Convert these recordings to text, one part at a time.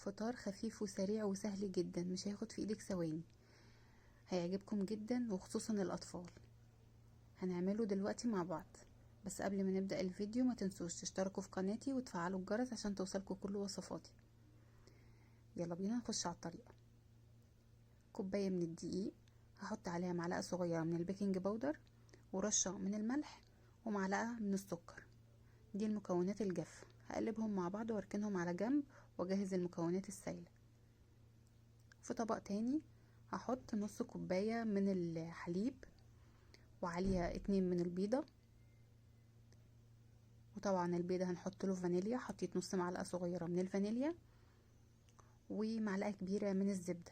فطار خفيف وسريع وسهل جدا، مش هياخد في ايدك ثواني، هيعجبكم جدا وخصوصا الاطفال. هنعمله دلوقتي مع بعض، بس قبل ما نبدأ الفيديو ما تنسوش تشتركوا في قناتي وتفعلوا الجرس عشان توصلكوا كل وصفاتي. يلا بينا نخش على الطريقة. كوباية من الدقيق هحط عليها معلقة صغيرة من ال baking powder ورشة من الملح ومعلقة من السكر. دي المكونات الجافة، هقلبهم مع بعض واركنهم على جنب واجهز المكونات السائلة. في طبق تاني هحط نص كوباية من الحليب وعليها 2 من البيضة، وطبعا البيضة هنحط له فانيليا، حطيت نص معلقة صغيرة من الفانيليا ومعلقة كبيرة من الزبدة.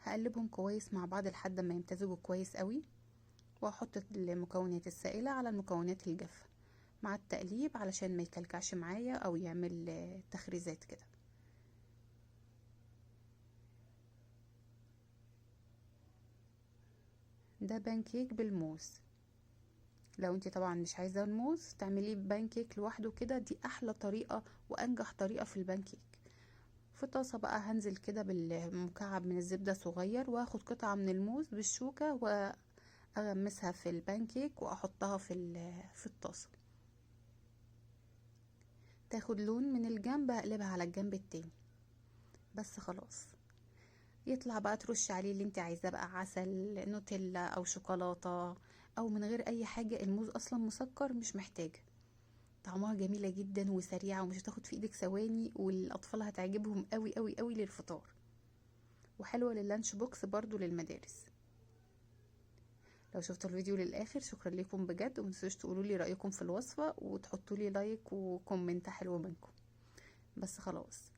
هقلبهم كويس مع بعض لحد ما يمتزجوا كويس قوي، واحط المكونات السائلة على المكونات الجافة مع التقليب علشان ما يكلكعش معايا او يعمل تخريزات كده. ده بانكيك بالموز، لو انت طبعا مش عايزة الموز تعمليه بانكيك لوحده كده، دي احلى طريقة وانجح طريقة في البانكيك. في طاسة بقى هنزل كده بالمكعب من الزبدة صغير، واخد قطعة من الموز بالشوكة واغمسها في البانكيك واحطها في الطاسة. تاخد لون من الجنب، هقلبها على الجنب التاني بس خلاص. يطلع بقى ترش عليه اللي انت عايزاه بقى، عسل، نوتيلا او شوكولاتة او من غير اي حاجة، الموز اصلا مسكر مش محتاجة. طعمها جميلة جدا وسريعة ومش هتاخد في ايدك ثواني، والاطفال هتعجبهم قوي قوي قوي للفطار، وحلوة لل lunch box برضو للمدارس. لو شفتوا الفيديو للاخر شكرا لكم بجد، ومتنسوش تقولوا لي رايكم في الوصفة وتحطوا لي like و comment حلو منكم. بس خلاص.